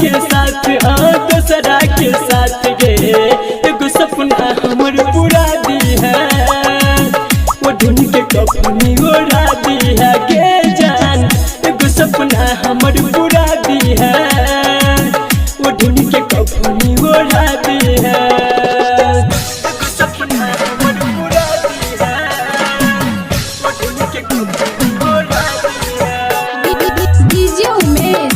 के साथ, हाँ दोसरा के साथ गे। एगो सपना हमर पूरा दी है, वो ढूंढ के कफनी ओढ़ा दी है गे जान। एगो सपना हमर पूरा दी है, वो ढूंढ के कफनी ओढ़ा दी है। एगो सपना हमर पूरा दी है, वो ढूंढ के कफनी ओढ़ा दी है। डीजे उमेश,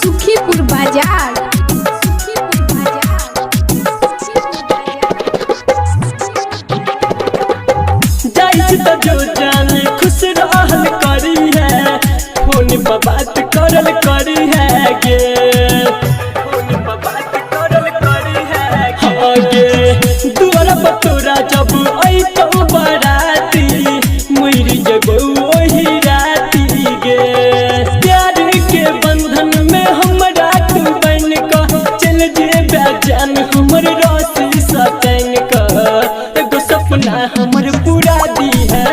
सुखीपुर बाजार, सुखीपुर बाजार। जाइ त जो जाने खुश रहल करी है, फोन पर बात करल करी है गे। फोन पर बात करल करी है हाँ गे। दुआर पर तोरा जब अइतौ बराती, मरि जबौ ओही राती गे। प्यार के बंधन में हमरा तू बन क चल जेबे जान, हमर रसी सतन क। एगो सपना हमर पूरा दी है,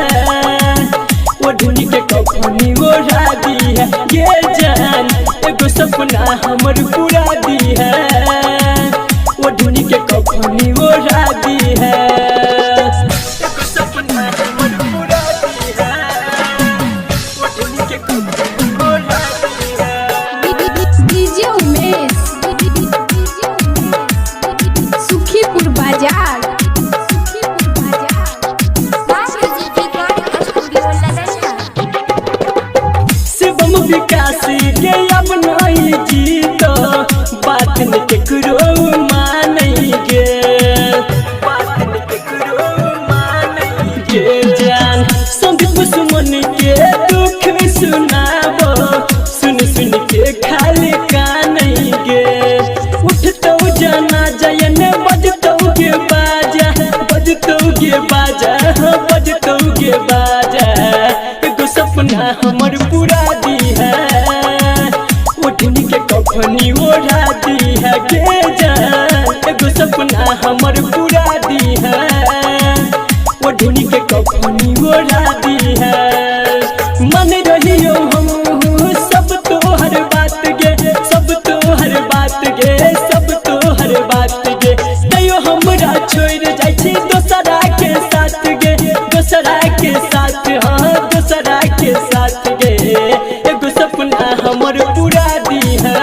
वो ढूंढ के कफनी ओढ़ा दी है गे जान। एगो सपना हमर पूरा दी है, वो ढूंढ के कफनी ओढ़ा दी है। एगो सपना हमर पूरा दी है, वो ढूंढ के कफनी ओढ़ा दी है। डीजे उमेश, सुखीपुर बाजार, सुखीपुर बाजार। Recording studio Ladaniya. शिवम विकास के अब नहीं जीत, बात न केकरो मानै गे। बात न केकरो मानै गे जान। संदीप सुमन के दुख सुनाबो, सुन सुन के खाली कानै गे। उठतौ जाना जयन बजतौ गे बाजा, बजतौ गे बाजा, हाँ बजतौ गे बाजा। एगो सपना हमर पूरा दी है, वो ढूंढ के कफनी ओढ़ा दी है गे जान। एगो सपना हमर पूरा दी है, वो ढूंढ के कफनी ओढ़ा दी है। मन रहियो हम सब तोहर बात गे, सब तोहर बात गे, सब तोहर बात गे। तैयो हमरा छोड़ जाइ छी दोसरा के साथ गे, दोसरा के साथ, हाँ दोसरा के साथ गे। एगो सपना हमर पूरा दी है,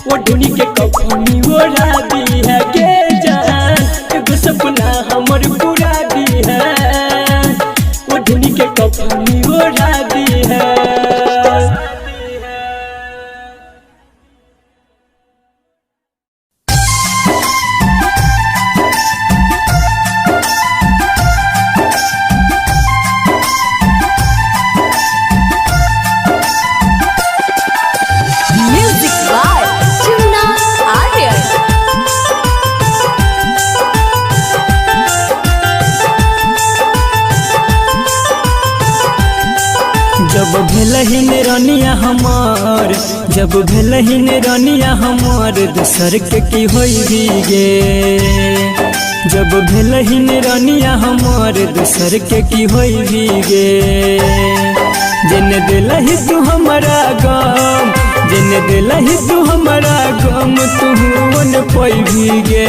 वो ढूंढ के कफनी ओढ़ा दी है गे जान। एगो सपना हमर पूरा दी है, वो ढूंढ के कफनी ओढ़ा दी है। Music by Chunna Arya. जब भेलहिन रनिया हमार, जब भेलहिन रनिया हमार, दोसर के की होई गे। जब भेलहिन रनिया हमार, दोसर के की होई गे। जेने दिलही तू हमारा गम, जेने दिलही तू हमारा गम, तू वन पैभी गे।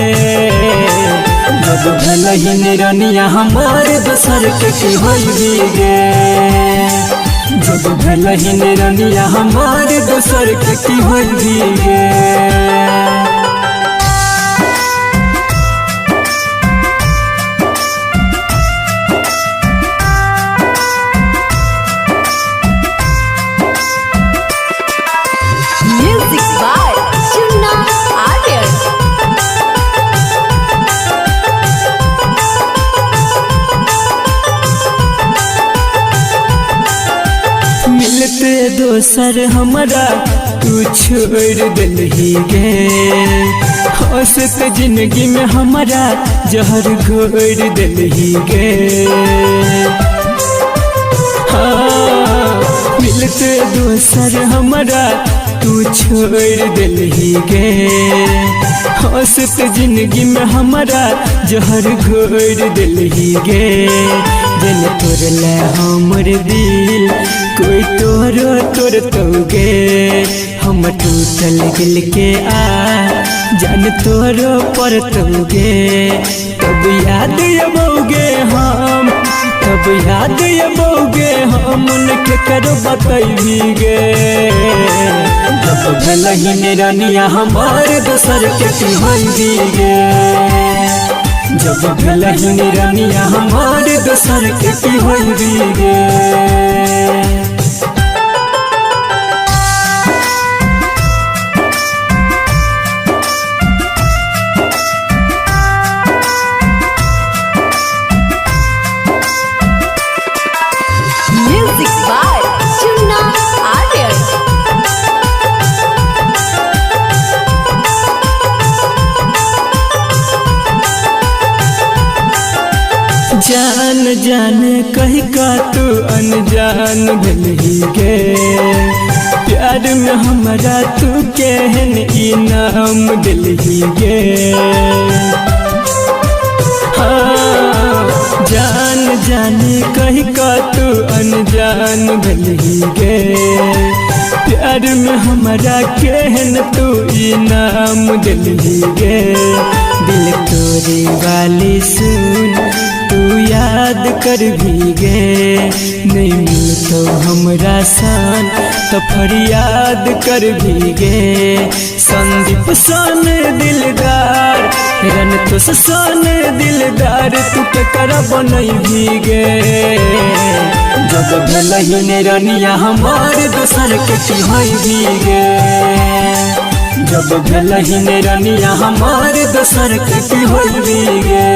जब भेलहिन रनिया हमार, दोसर के की होई गे। जब भेलहिन रनिया हमार, दोसर के की होई गे। Music by Chunna Arya. मिलते दोसर हमरा तू छोड़ दिलही गे, हंसत जिंदगी में हमरा जहर घोर दिलही गे। हाँ, मिलते दोसर हमरा तू छोड़ दिलही गे, हंसत जिंदगी में हमरा जहर घोर दिलही गे। जेने तोड़ले हमर दिल कोई तोरो तोड़ तोगे। हम टूटल दिल के आ जान तोरो पर तोगे। तब याद अबोगे हम, तब याद अबोगे हम उनके करो बतैबी गे। जब भेलही रानिया हमार दोसर के पिहोई गे। जब भेलही रानिया हमार दोसर के पिहोई गे। Music by Chunna Aryan. जान जान कही का तू अनजान भेलही गे। प्यार में हमरा तू केहन इनाम दिलही गे। हाँ, जान जान कही का तू अनजान भेलही गे। प्यार में हमरा केहन तू इनाम दिलही गे। दिल तोरे वाली सुन तू याद कर भी गे। नहीं मिलतो हमरा सान तो फरियाद कर भी गे। संदीप सन दिलदार रन तो सन दिलदार तू के कर बनैबी गे। जब भेलही रानिया हमार दोसर के पिहोई गे। जब भेलही रानिया हमार दोसर के पिहोई गे।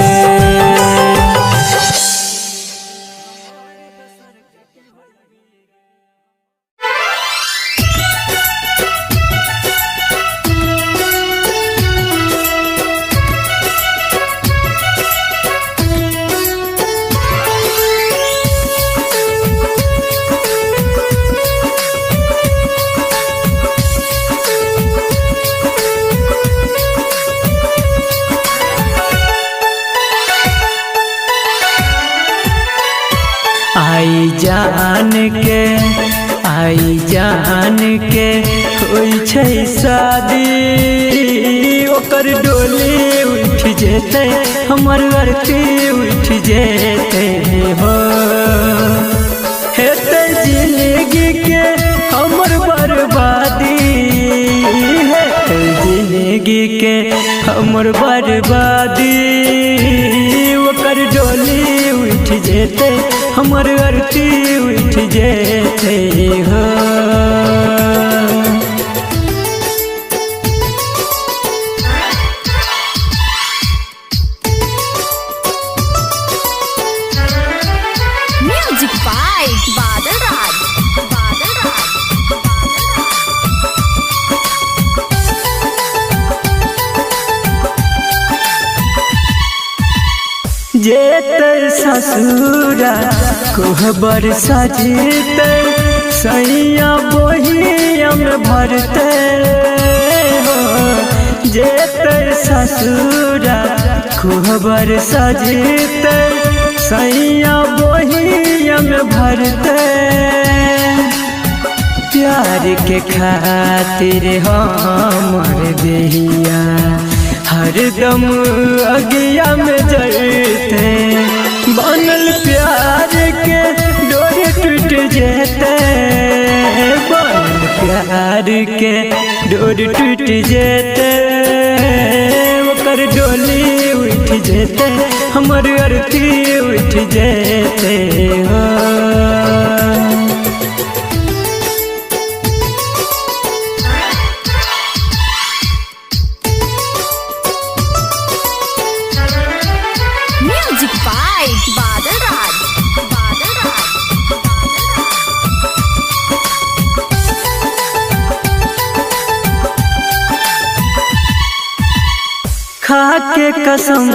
आई जान के, आई जान के होई छै शादी। ओकर डोली उठ जेतै हमर अरती उठ जेतै हो। हेतै जिंदगी के हमर बर्बादी, हेतै जिंदगी के हमर बर्बादी। ओकर डोली उठ जेतै हमर अरती उठ जेतै हो। Music by Badal Raj. Badal Raj. Badal Raj. जेतै ससुरा कोहबर सजतै सैया बोहिया में भरतै हो। जेतै ससुरा कोहबर सजतै सैया बोहिया में भरतै। प्यार के खातिर हमर देहिया हरदम अगिया में जरते। बनल प्यार के डोर टूट जेते, बनल प्यार के डोर टूट जेते। ओकर डोली उठ जेते हमर अरती उठ जेते हो। Music by Badal Raj. Badal Raj. Badal Raj. खा के कसम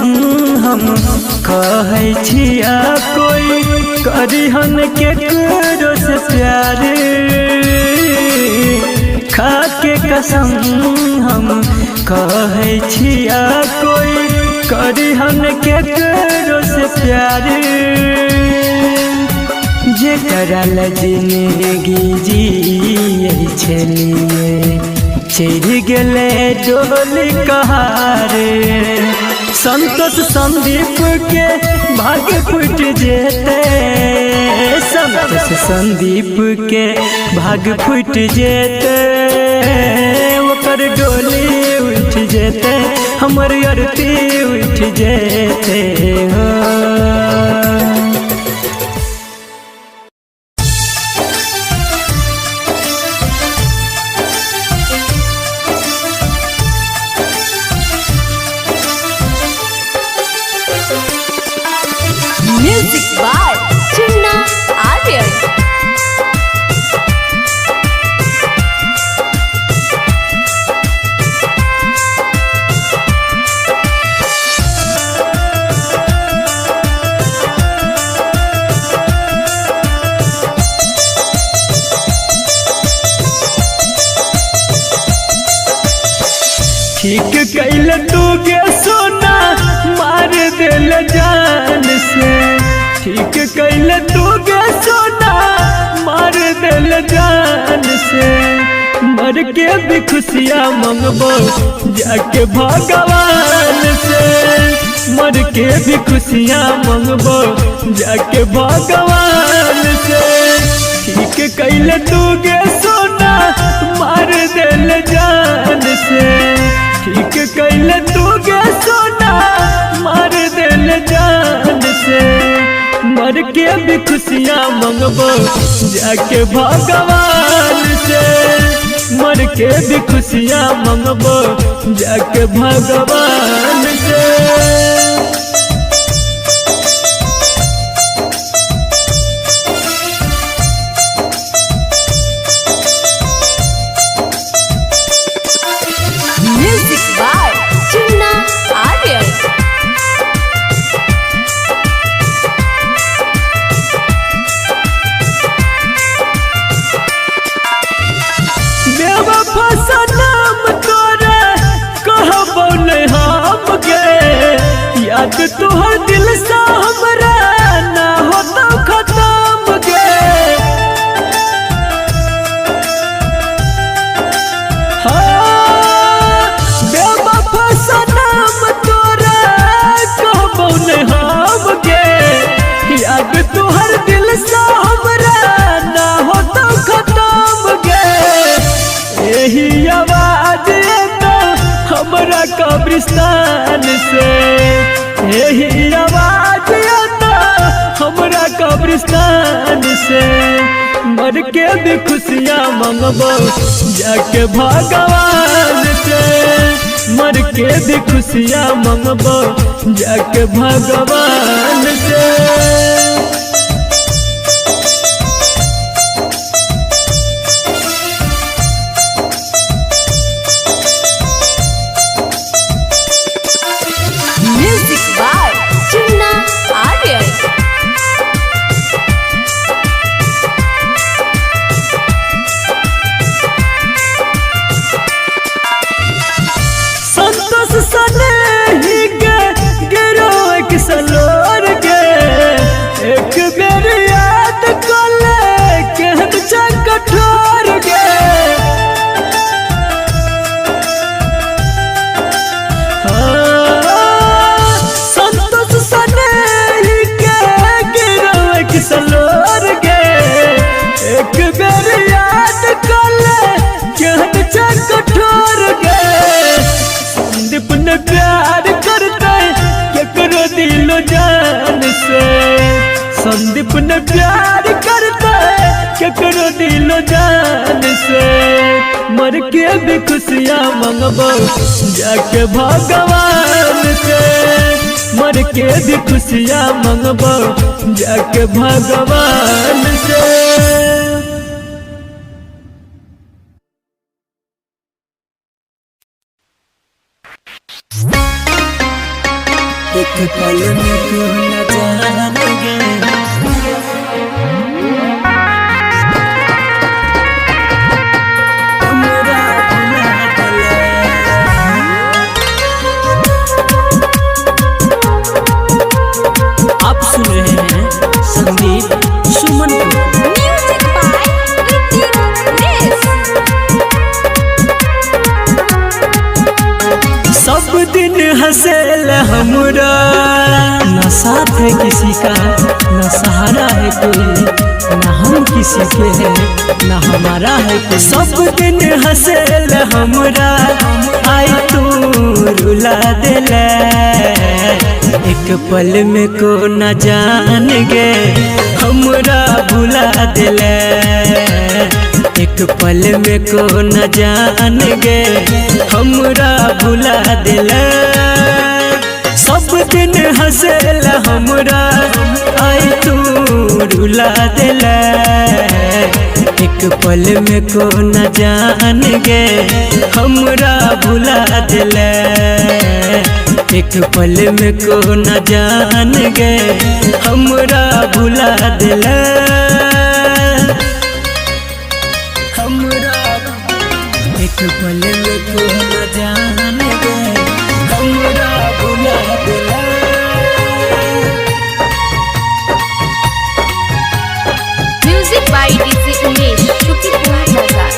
हम कहै छिया कोई करिहन के करो से प्यार। खा के कसम हम कहै छिया कोई करी हम केकरो से प्यार, जेकरा ला जिंदगी जियै छलिए चढ़ि गेलै डोली कहारे। संतोष संदीप के भाग्य फूट जेते, संतोष संदीप के भाग फूट जेते, ओकर डोली उठ जेते, हमर अरती उठ जेते हो। Music by Chinna Aryan. ठीक कैल तू गे सोना मार दिल जान से, ठीक कैल तू गे सोना मार दिल जान से, मर के भी खुशियाँ मंगबो जाके भगवान से, मर के भी खुशियाँ मंगबो जाके भगवान से। ठीक कैल तू गे सोना मार दिल जान से, ठीक कैल तू गे सोना मार दिल जान से, मर के भी खुशियाँ मंगबो जाके भगवान से, मर के भी खुशियाँ मंगबो जाके भगवान से। Music by Chinna Aryan. बेवफा सनम तोरे कहबो नहीं हम गे, याद तोहर दिल सा हमरा ना हो तो खत्म गे। हाँ, बेवफा सनम तोरे कहबो नहीं हम गे, याद तोहर दिल सा हमरा ना हो तो खत्म गे। यही आवाज तो हमरा कब्रिस्तान से, यही आवाज तो हमरा कब्रिस्तान से, मर के भी खुशियाँ मंगबो जाके भगवान से, मर के भी खुशियाँ मंगबो जाके भगवान से। Music by Chinna Aryan. Santosh सने के गिरो एक सलोर के, एक बेर याद कर ले केहन छै कठोर गे। हाँ, संतोष सने के गिरो एक सलोर गे, एक बेर याद कर ले केहन छै कठोर गे। संदीप ने प्यार करते केकरो दिलो जान से, संदीप ने प्यार करते केकरो दिलो जान से, मर के भी खुशियाँ मंगबो जाके भगवान से, मर के भी खुशियाँ मंगबो जाके भगवान से। एक पल में क्यों न जान गए, हमरा भुला देले। हंसेल हमरा। ना साथ है किसी का, ना सहारा है कोई, ना हम किसी के हैं, ना हमारा है कोई। सब दिन हंसेल हमरा आई तू रुला दिले। एक पल में को न जान गे हमरा भुला दिले। एक पल में को न जान गे हमरा भुला दिले। सब दिन हंसेल हमरा आई तू रुला दिले। एक पल में को न जान गे हमरा भुला दिले। एक पल में को न जान गे हमरा भुला दिले। हमरा एक पल में को न जान गे हमरा भुला दिले। Music by DJ Umesh Sukhipur बाजार।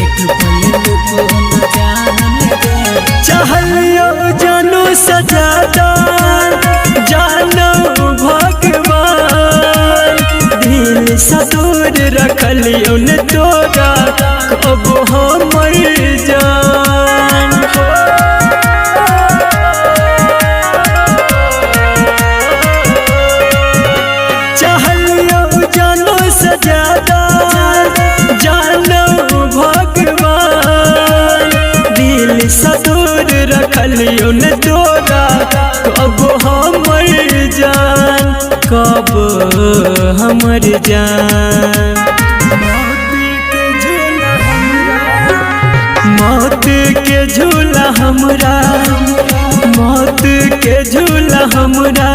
एक पल में को न जान गे। चहलियो जानू सजादा जानो भगवान। दिल सदूर रखलियो न तोरा कब हमर जान। चहलियो जानो सजादा जानो भगवान। दिल सदूर रखलियो न तोरा कब हमर जान, कब हमर जान। मौत के झूला हमरा, मौत के झूला हमरा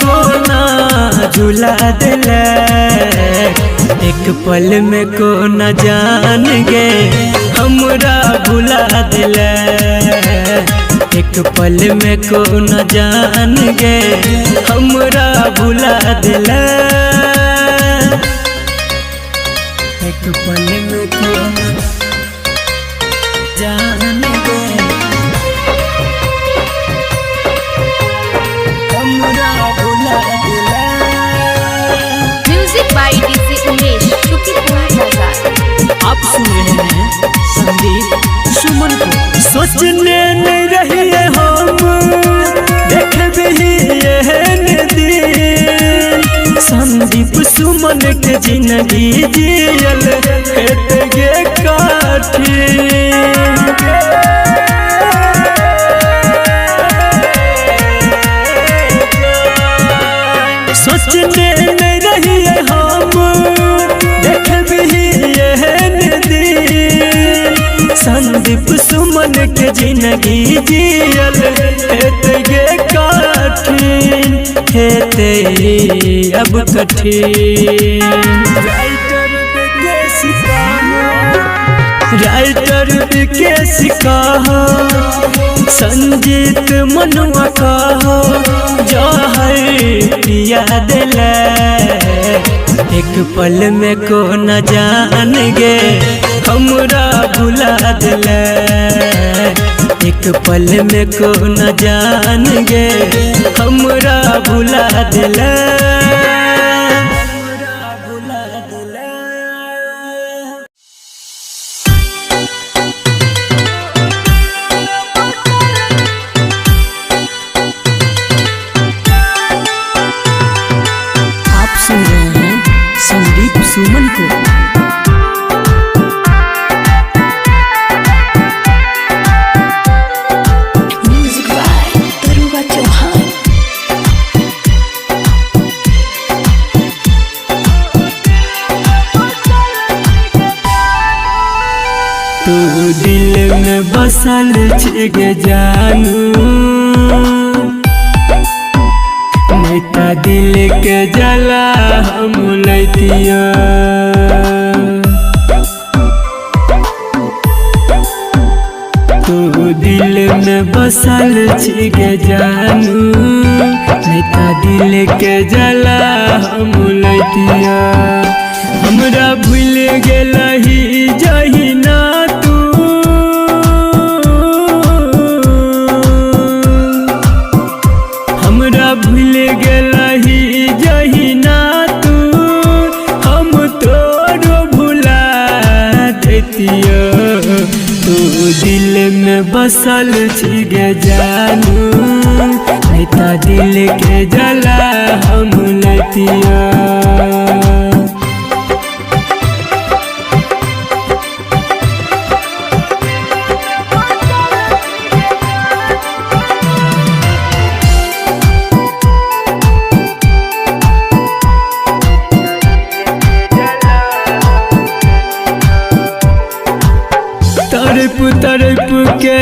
कोना झूला दिले। एक पल में को न जान गे हमरा भुला दिले। एक पल में को न जान गे हमरा भुला दिले। एक पल में को न जान गे हमरा भुला दिले। Music by DJ Umesh Sukhipur बाजार। आप सुन रहे हैं संदीप सुमन को। सोचने नहीं रहिए हम देखबे एहन दिन। संदीप सुमन के जिंदगी जियल हेत गे काठी। सोचने नहीं रहिए हम देखबे एहन दिन। संदीप सुमन के जिंदगी जियल हेत गे कठिन, हेते अब कठिन। राइटर विकेश कहो, संजीत मनुआ कहो, जहर पिया दिले। एक पल में को न जान गे हमरा भुला दिले। एक पल में को न जान गे हमरा भुला दिले। आप सुन रहे हैं संदीप सुमन को। Music by Taruna Chauhan. तू दिल में बसल छी गे जानू, नहीं त दिल के जला हम लैतिया। तू दिल में बसल छी गे जानू, नहीं त दिल के जला हम लैतिया। हमरा भूल गेलही जहिना तू, दिल में बसल छी गे जानू, नहीं तो दिल के जला हम लैतियो। तड़प तड़प के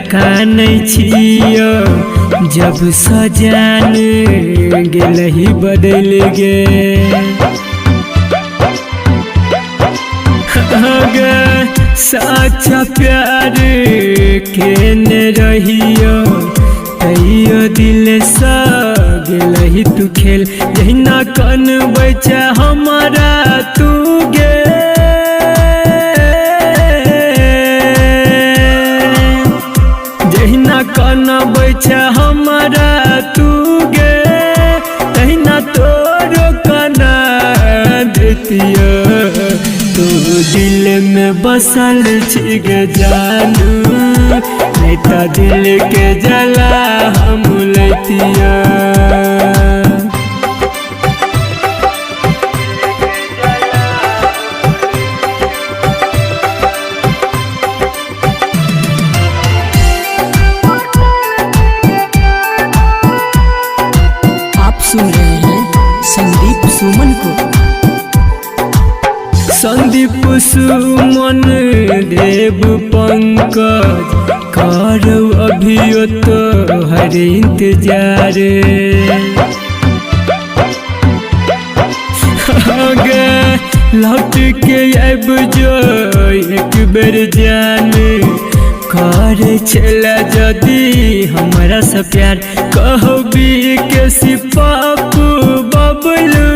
कानै छियो जब सजान गेलही बदल गे। गे साचा प्यार केने रहियो तैयो दिल सा गेलही तू खेल। जहिना कन बचा हमारा तू गे, जहिना कनबै छै हमारा तू गे, तहिना तोरो कना देतियो। तू दिल में बसल छी गे जानू, नहीं तो दिल के जला हम लैतियो। आप सुन रहे हैं संदीप सुमन को। संदीप सुमन देव पंकज करो अभियो तो हर इंतजार। गे लौट के आब जो एक बेर जान, कर छला जदी हमारा से प्यार। कहो भी के सिपापू बबलू,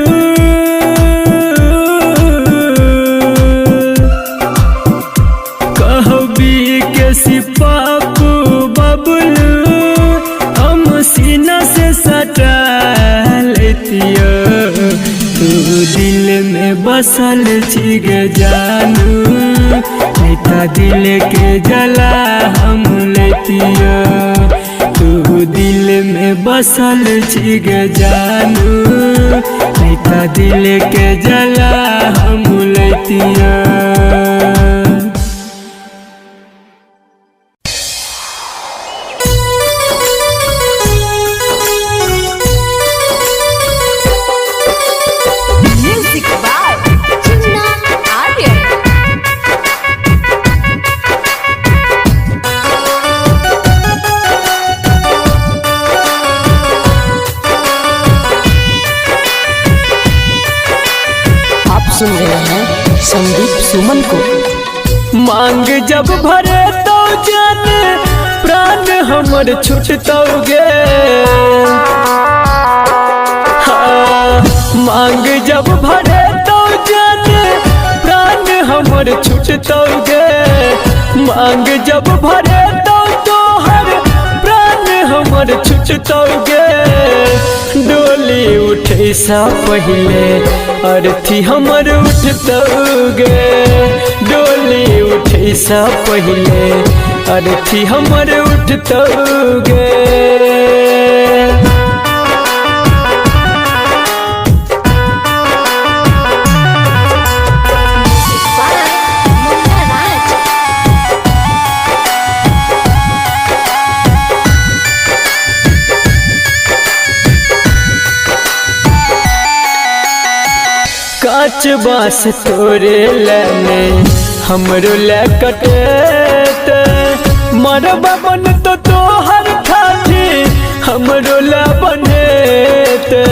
कहो भी के सिपापू बबलू, हम सीना से सटा लेतियो। तू दिल में बसल छी गे जानू, नहीं तो दिल के जला हम लैतियो। तू दिल में बसल छी गे जानू, नहीं तो दिल के जला हम लैतियो। म्यूजिक बाय चुन्ना आर्य। आप सुन रहे हैं संदीप सुमन को। मांग जब भरे तो जान प्राण हमर छुटतौ गे। हाँ, मांग जब भरे तो जान प्राण हमर छुटतौ गे। मांग जब भरे तो तोहर प्राण हमर छुटतौ गे। डोली उठे सा पहिले अर्थी हमर उठतौ गे। डोली उठे सा पहिले अर्थी हमर उठतौ गे। बाय मुन्ना राज। कांच बांस तोरे लेने हमरो ले कटेते, मरबा बन तो तोहर खाती हमरो ले बनेते।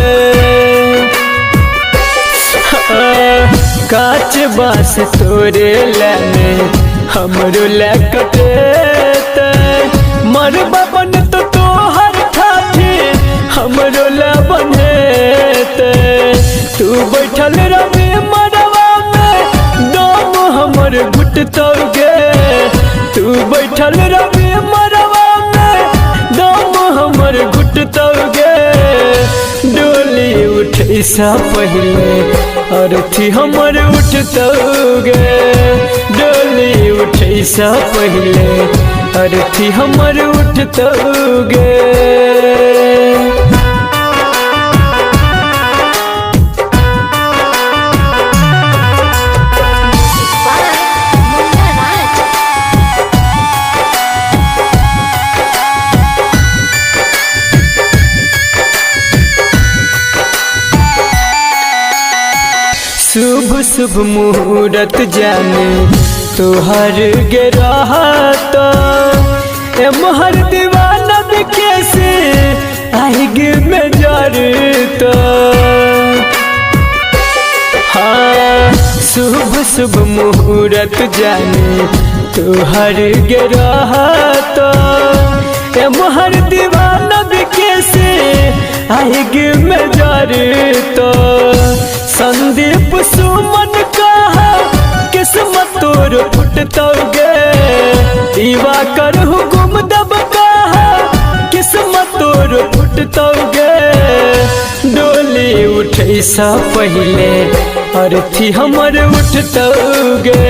कांच बांस तोरे लेने हमरो ले कटेते, मरबा बन तो तोहर खाती हमरो ले बनेते। तू बैठल रवि मरवा में दम हमर घुटतौ गे। तू बैठल रवि मरवा में दम हमर घुटतौ गे। डोली उठे उठैसा पहिले अर्थी हमर उठतौ गे। डोली उठैसा पहिले अर्थी हमर उठतौ गे। By Munna Raj. शुभ शुभ मुहूर्त जाने तोहर गे रहत, ए मोहर दीवाना कैसे आग में जरत। हाँ शुभ शुभ मुहूर्त जाने तोहर गे रहत, ए मोहर दीवाना कैसे आग में जरत। संदीप सुमन कहा किस्मत तोर फुटतौ गे, दीवा कर हुकुम दब कहा किस्मत तोर फुटतौ गे। डोली उठैसा पहिले अर्थी हमर उठतौ गे।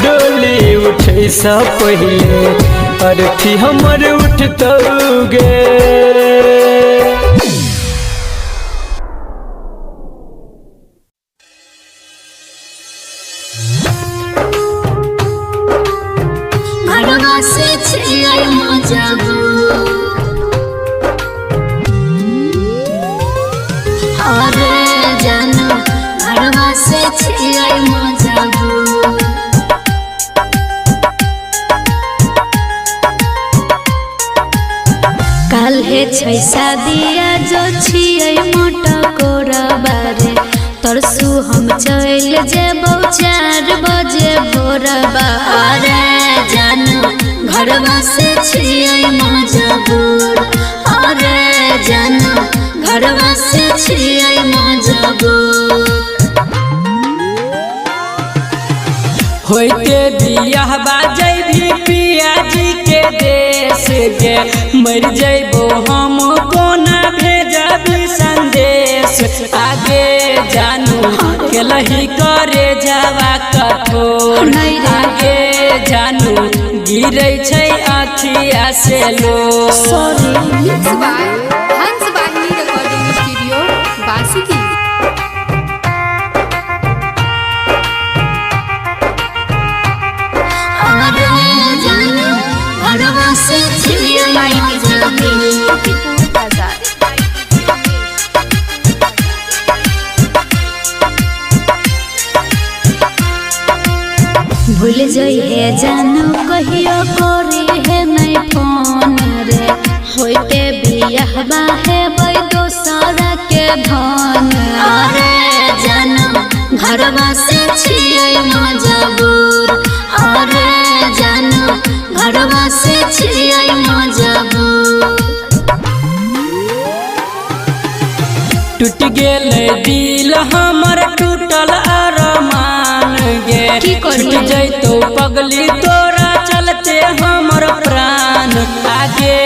डोली उठैसा पहिले अर्थी हमर उठतौ गे। घरवा से छियै मजबूर। अरे जानू घरवा से छियै मजबूर। काल्हे छै शादिया जो छियै मोटा कोरबा रे, तरसू हम चलि जेबौ 4 बजे भोरबा। अरे जानू घरवा से छियै मजबूर। अरे जानू घरवा से छियै मजबूर। होते बियाह बाजैबी पियाजी के देश गे, मर जैबो हम कोना भेजबी संदेश। आगे जानू केलही करे जावा कठोर, आगे जानू गिरै छै अखिया से लोर। Mix by Hans Vahini recording studio Vasuki. अरे जानू घरवा से छियै मजबूर। मोतीपुर बाजार। भूल जइहे जानू कहियो करी है नहीं फोन रे, होते बियाहबा हेबै दोसरा के धन। अरे जानू घरवा से छियै मजबूर। अरे जानू घरवा से छियै मजबूर। टूट गेल दिल हमर टूटल अरमान गे, की करियै? छूट जैतौ पगली तोरा चलते हमर प्राण। आगे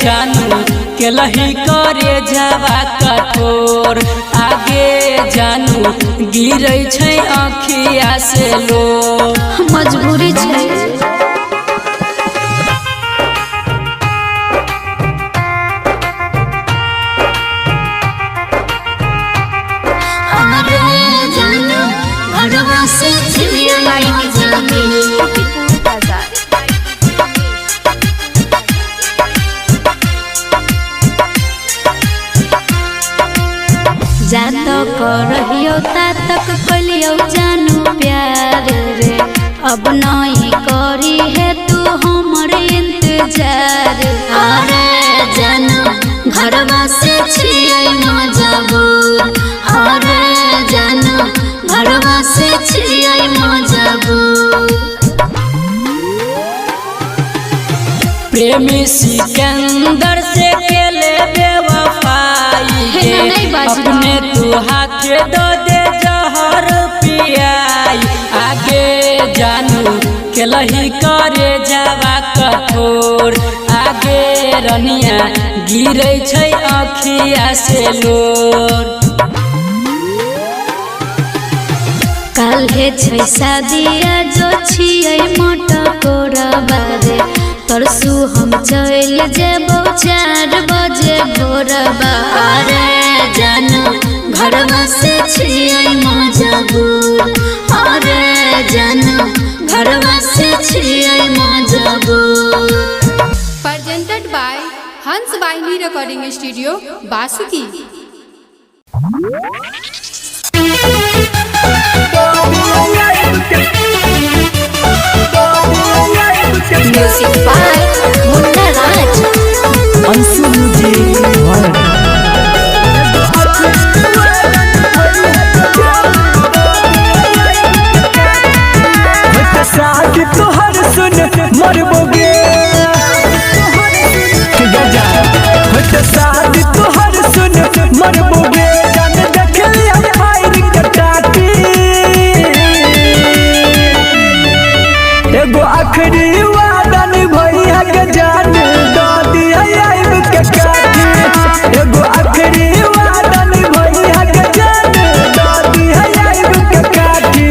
जानू केलही करे जावा कठोर, आगे जानू गिरै छै अखिया से लोर। मजबूरी छै। अरे जानू घरवा से छियै मजबूर। मोतीपुर बाजार। जा तक रहियो ता तक कलियो जानू प्यार रे, अब नहीं करी है तू हमर इंतजार। अरे जानू घरवा से छियै मजबूर। अरे जानू घरवा से छियै मजबूर। प्रेमी सिकंदर से केले बेवफाई हे ना, नहीं बाजू। अपने तू हाथ दो दे जहर पियाई। आगे जानू केलही करे जावा कठोर, आगे रनिया गिरै छै अखिया से लोर। काल्हे छै शादिया जो छियै मटकोरबा रे। परसू हम चलि जेबौ 4 बजे भोरबा रे। जानू घरवा से छियै मजबूर अरे जानू घरवा से छियै मजबूर। Presented by Hans Vahini Recording Studio, Basuki. Music by Munna Raj. Anshu music world. साथ तोहर सुन मरबोगे साथ तोहर सुन मरबोगे जान देख लिया फायर के टाटी। एगो आखिरी वादा निभैया के जान दादी आइब के काटी। एगो आखिरी वादा निभैया के जान दादी आइब के काटी।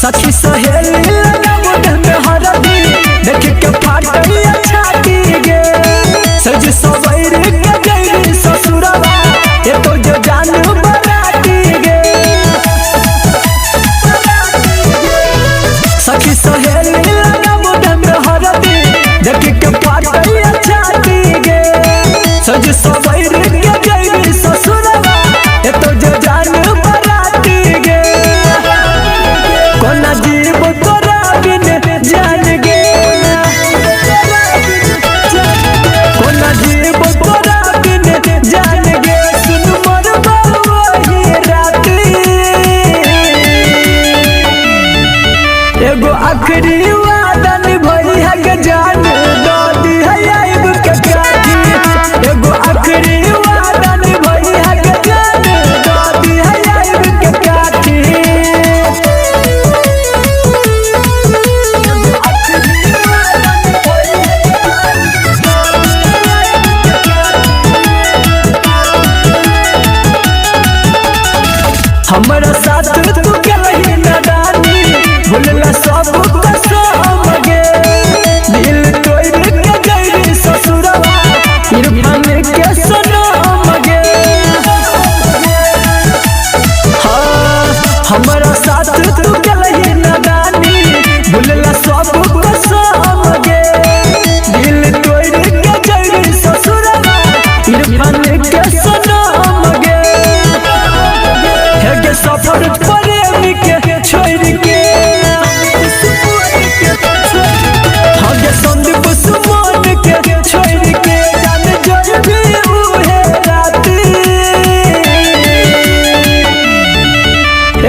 सखी सहेली लगावट में हरदी देख के फाटैया छाती गे। सज सवैर के गैरी ससुरवा ये तो जो जान बराती गे। सखी सहेली लगावट में हरदी देख के फाटैया छाती गे। सज सवैर के गैरी ससुरवा ये तो जो जान बराती गे। कोना जीव तोरा बिन जान गे, कोना जीव तोरा बिन जान गे। सुन मोर वही राती। एगो आखिरी वादा निभैया के जान दादी आइब के काटी। एगो आखिरी वादा निभैया के जान दादी आइब के काटी। हमरा साथ तू कहीं नादानी भूलला सब कसम गे। दिल तोड़ के गई ससुरवा इरफान के सनम गे। हाँ हमरा साथ तू कहीं नादानी भूलला सब कसम गे। दिल तोड़ के गई ससुरवा इरफान के सनम गे। हे सफर प्रेमी के छोड़ के हगे संदीप सुमन के छोड़ के जान जइबी उहे राती।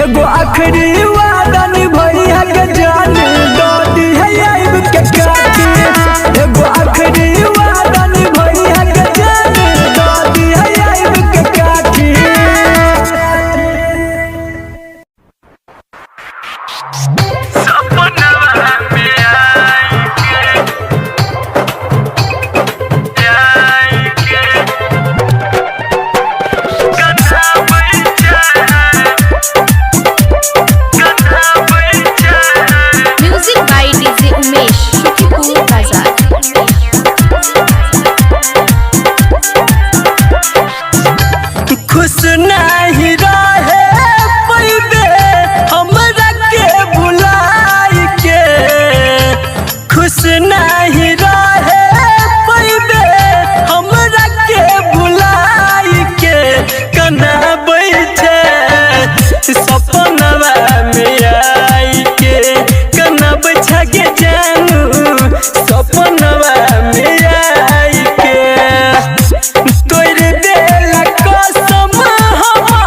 एगो आखिरी वादा निभैया के जान दादी आइब के काटी। एगो आखिरी वादा निभैया के जान दादी आइब के काटी। Music by DJ Umesh, Shukipur Bazaar. खुश नहीं रहे पैबे हमरा के भुलाई के। खुश नहीं रहे पैबे हमरा के भुलाई के। कना बैठे सपनवा में आई के। कना बैठा के जानू सपनवा में आई के। तोड़ देला कसम हमर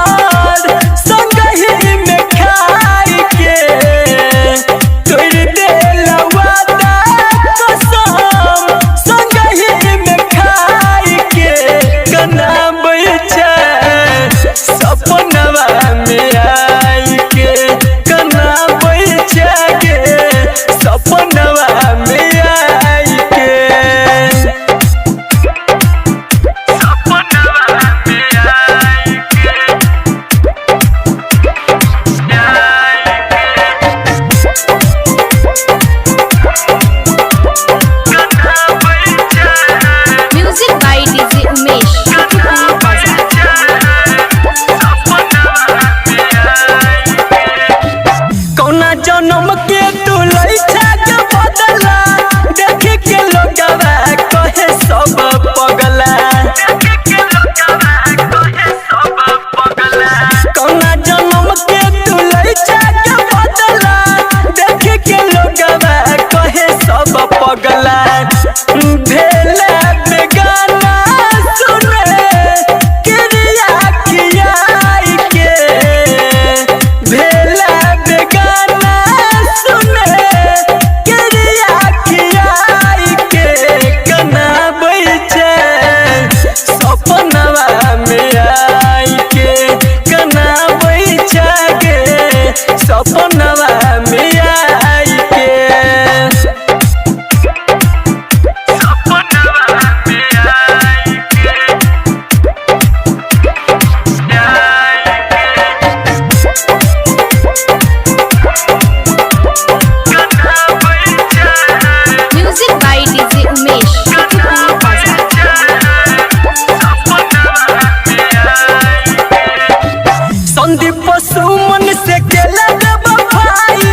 संदीप सुमन से केला भाई,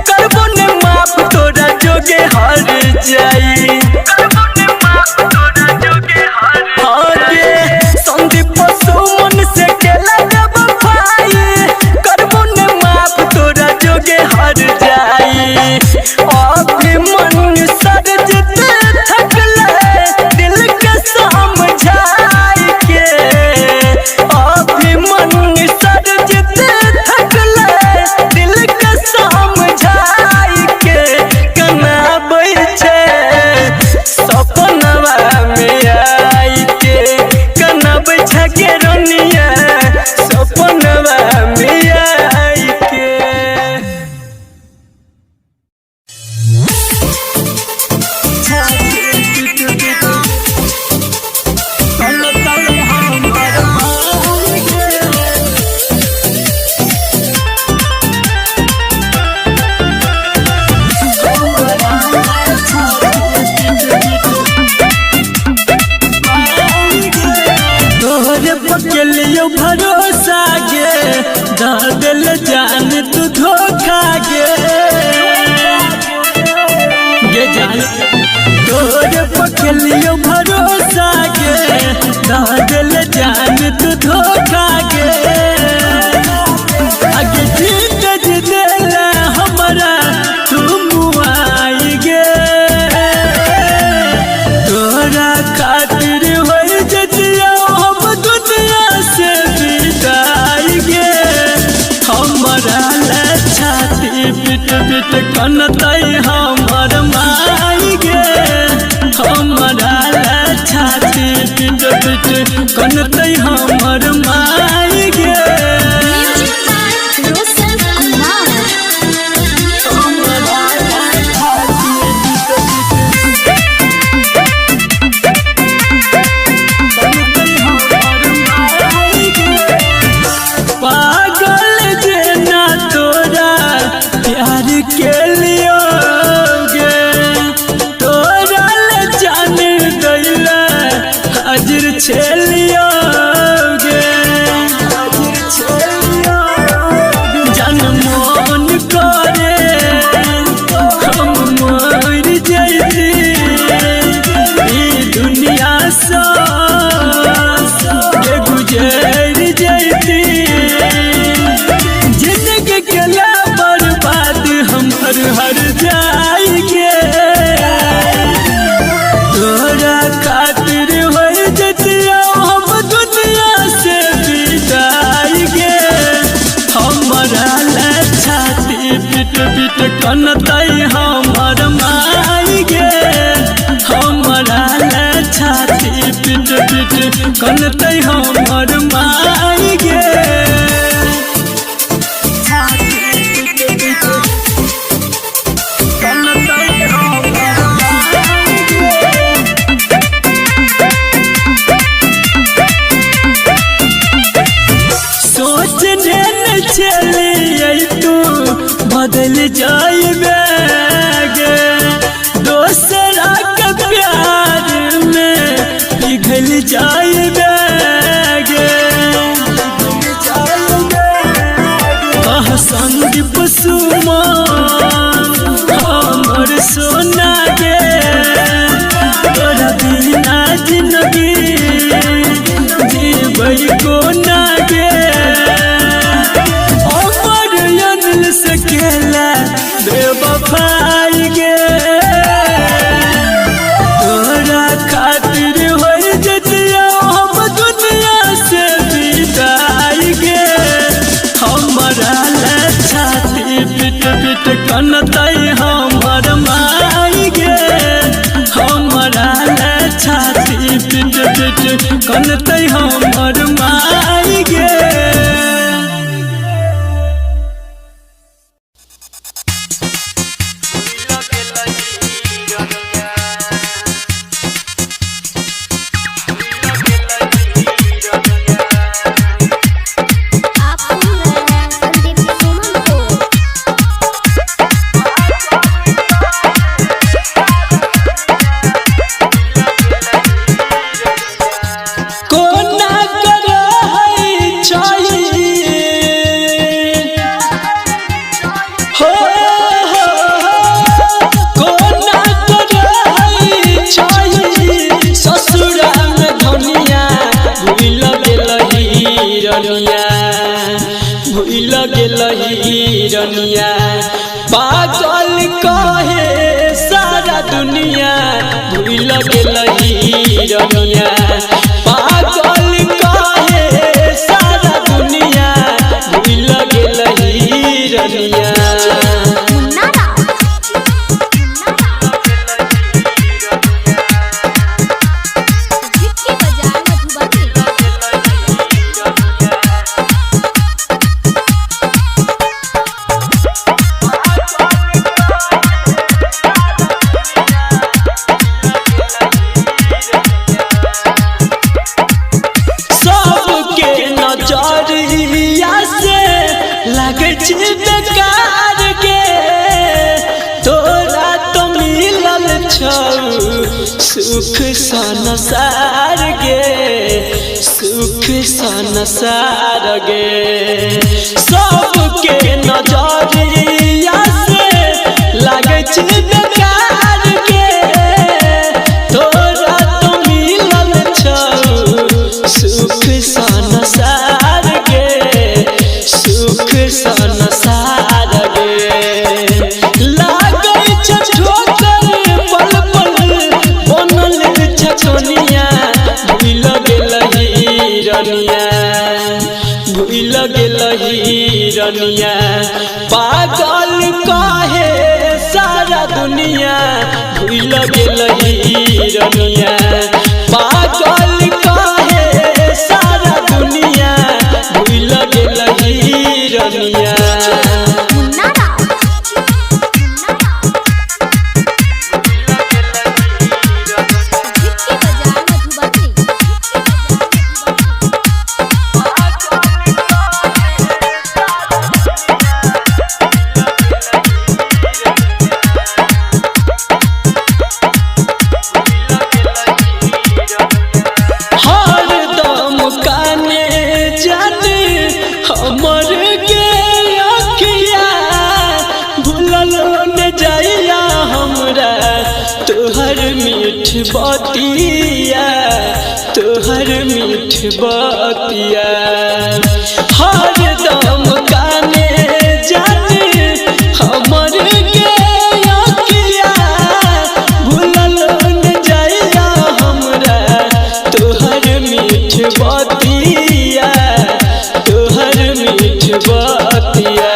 करबो ने माफ तोरा जोगे हर जाई। संदीप सुमन से केला भाई, करबो ने माफ तोरा जोगे हर जाई। अभिमन्यु सरजित थकले दिल के समझाई के, अभिमन्यु सरजित थकले दिल के समझाई के, कनाबै छै सपनवा में आई के, कनाबै छै गे रनिया सपनवा में आई के। तोहरे पकलियो भरोसा गे, दे जान तू धोखा गे, गे जान तोहरे पकलियो भरोसा गे, दे जान तू धोखा गे। आगे जीत जिदेला हमरा तू मुआई गे, तोरा खातिर होई जतिया हम दुनिया से विदाई गे। हमरा ले छाती पिट पिट कनतै हमर माई गे, हमरा ले छाती पिट पिट कनतै हमर माई गे। Music by Roshan Kumar. पागल जेना तोरा प्यार के लियो गे, तोरा ले जान दैला हाजिर छेलियो गे, जान मन करे हम मर जैती ई दुनिया से के गुजर जैती। जिंदगी के ला बर्बाद हमर हर जाएंगे, तोरा खातिर होई जतिया हम दुनिया से विदाई गे। हमरा ले छाती पिट पिट कनतै हमर माई गे, हमरा ले छाती पिट पिट कनतै हमर माई गे। सोचने न चली तू बदल जाइबे गे, दोसरा के प्यार में पिघल जाइबे गे। कह संदीप सुमन हमर सोना गे, तोरा बिना जिंदगी जीबै कोना गे। अमर अनिल से केला बेवफाई गे, तोरा खातिर होई जतिया हम दुनिया से विदाई गे। हमरा ले छाती पिट पिट कनतै हमर माई गे, हमरा ले छाती पिट पिट कनतै हमर माई गे। आप सुन रहे हैं संदीप सुमन को। कोना रनिया, भूल गेल रनिया। पागल कहे सारा दुनिया, भूल गेल रनिया। पागल कहे सारा दुनिया, भूल गेल रनिया। मुन्ना राज। झिटकी बाजार मधुबनी। सबके नजरिया से लगे छै बेकार के, तोरा तो मिलल छौ सुख संसार गे, सुख संसार गे। सबके नजरिया से लगे छै बेकार के, तोरा तो मिलल छौ सुख संसार गे, सुख संसार गे। लागै छै ठोकर पल पल बनल छछनिया, भूल गेल रनिया, भूल गेल रनिया। पागल कहे सारा दुनिया, भूल गेल रनिया। पागल कहे सारा दुनिया, भूल गेल रनिया। मुन्ना राज। झिटकी बाजार मधुबनी। हरदम काने जाने हमर के अखिया, भूलल न जाइया हमरा तोहर मीठ बतिया, तोहर मीठ बतिया। हरदम काने जाने हमर के अखिया, भूलल न जाइया हमरा तोहर मीठ बतिया, तोहर मीठ बतिया।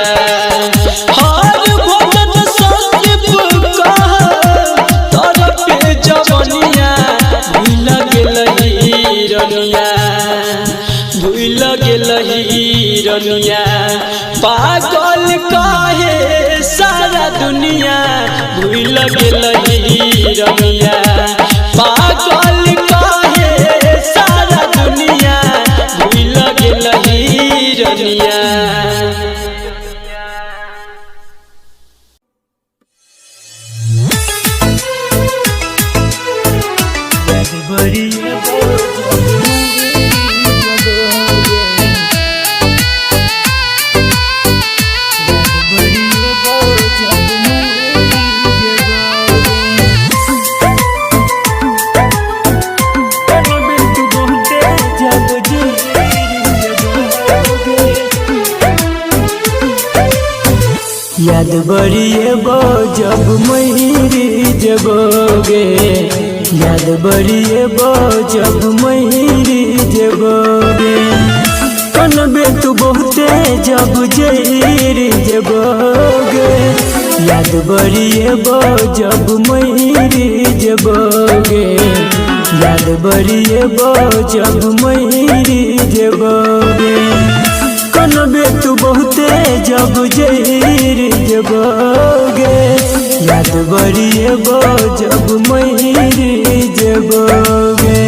हर भगत संदीप कह तरफ जवनिया, भूल गेल रनिया, भूल गेल रनिया। पागल कहे सारा दुनिया, भूल गेल रनिया। पागल कहे सारा दुनिया, भूल गेल रनिया। याद बड़ी बो जब महीरी जबोगे, याद बड़ी बो जब महीरी जबोगे। कनबे तू बहुते जब जैरी जबोगे, याद बड़ी बो जब महीरी जबोगे। याद बड़ी बो जब महीरी जबोगे। कनबे तू बहुते जब जैर जबोगे, याद बड़ी बो जब महीर जबोगे।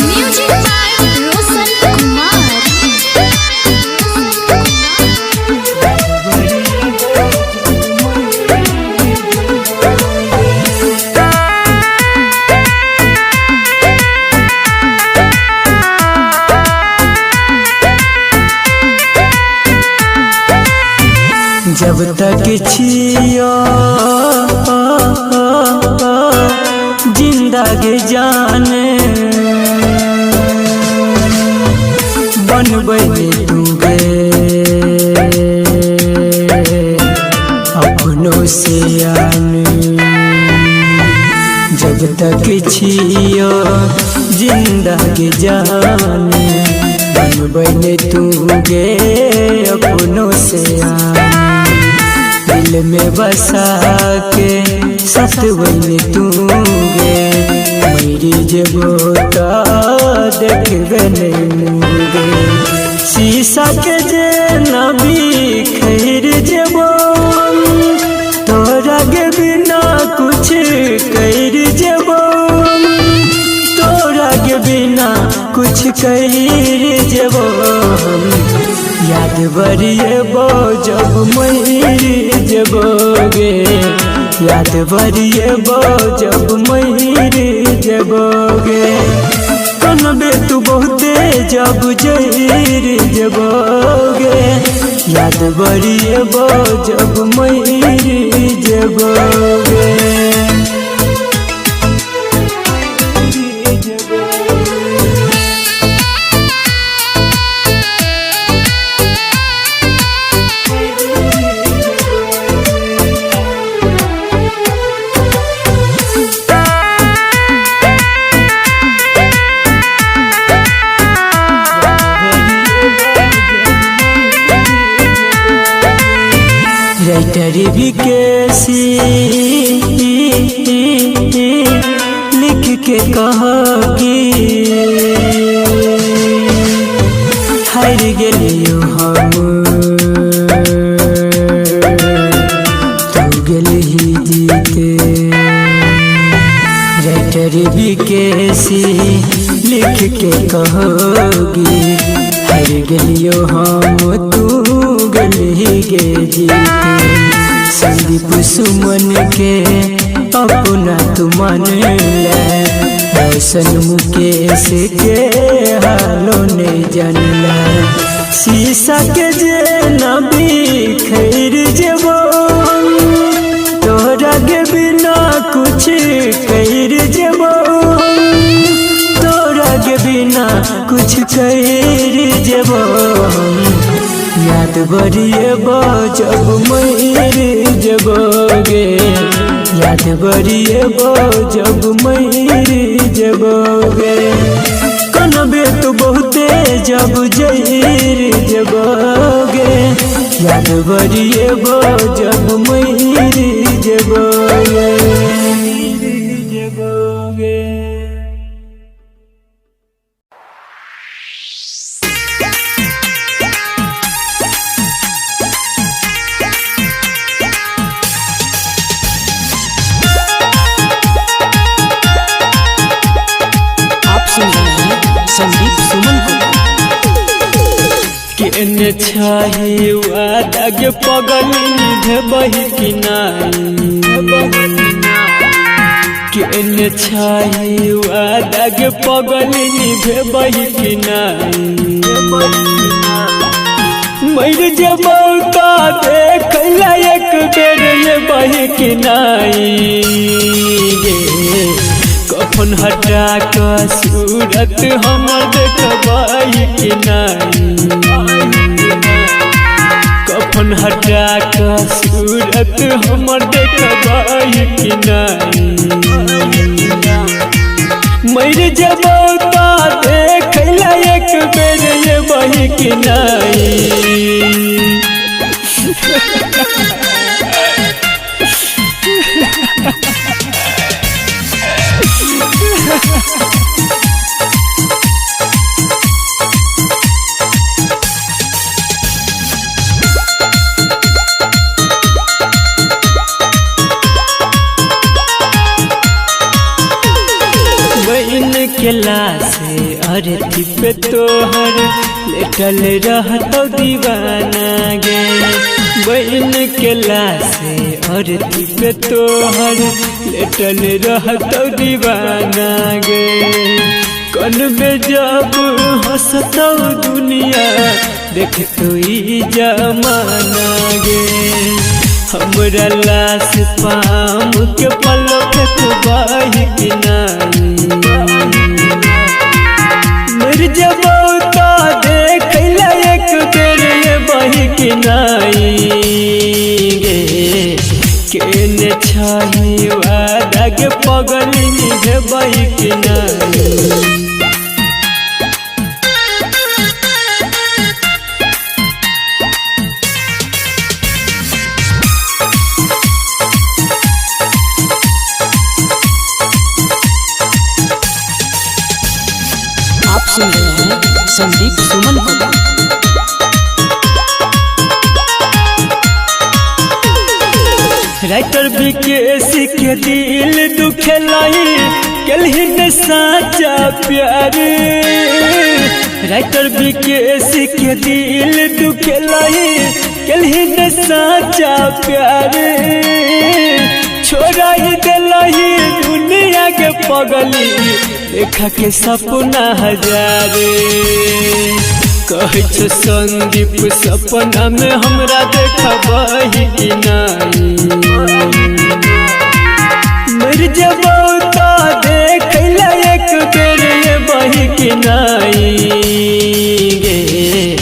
Music by Roshan Kumar. जब तक छियो जिंदा गे जान बनबै तू गे अपनों से आन। जब तक छियो जिंदा के जान बनबै तू गे अपनों से आन। दिल में बसा के सतवन तू गे मेरी जेबो त देखबे नहीं मुगे। शीशा के जे नबी खैर जेबो तोरा के बिना कुछ कर जेबो, तोरा के बिना कुछ कर जेबो। याद बरिएबो जब मर जेबो गे, याद बरिएबो जब मर जेबो गे। कनबे तू बहुते जब जर जेबो गे, याद बरिएबो जब मर जेबो गे। राइटर भी कैसी लिख के कहो कि हार गेलियो हम तू गेलही जीते। राइटर भी कैसी लिख के कहोगी हार गेलियो हम तू गेलही गे जीते। संदीप सुमन के अपना तू मान ले, रोशन मुकेश के हालो ने जान ले। शीशा के जे नबी खैर जेबो तोरा के बिना कुछ कर जेबो, तोरा के बिना कुछ कर जेबो। याद बरिएबो जब मर जेबो गे, याद बरिएबो जब मर जेबो गे। कनबे तो बहुते जब जर जेबो गे, याद बरिएबो जब मर जेबो गे। आप सुन रहे हैं संदीप सुमन को। केने छही वादा गे पगली निभबही कि नाही, केने छही वादा गे पगली निभबही कि नाही। मर जेबौ त देखला एक बेर ये बही कि नाही गे। कफन हटा क सूरत हमर देखबही कि नाही, कफन हटा क सूरत हमर देखबही कि नाही। मर जेबौ त देखला एक बेर ये बही कि नाही। बहन के लाशे अरथी पे तोहर लेटल रहतो दीवाना गे। बहन के लाशे अरथी पे तोहर लेटल रहतो दीवाना गे। कनबे जब हंसतो दुनिया देख तो ई जमाना गे। हमरा लाश पाम के पलक बाही कि नाही, सुन रहे हैं संदीप सुमन को। राइटर विकेश के दिल दुखेलाई कलही ने साचा प्यार। राइटर विकेश के दिल दुखेलाई कलही ने साचा प्यार। छोड़ा ही दिलही दुनिया के पगली देखा के सपना हजारे। कहै छौ संदीप सपना में हमरा देखबही कि नहीं। मर जबौ तो देख ले एक बेर एबही कि नहीं गे।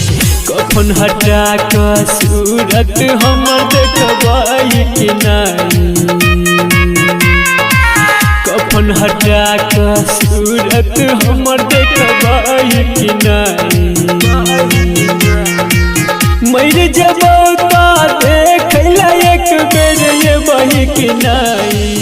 कखन हटा क सूरत हमर देखबही कि नहीं। कफन हटा क सूरत हमर देखबही कि नहीं। मर जबौ तो देख ले एक बेर एबही कि नहीं।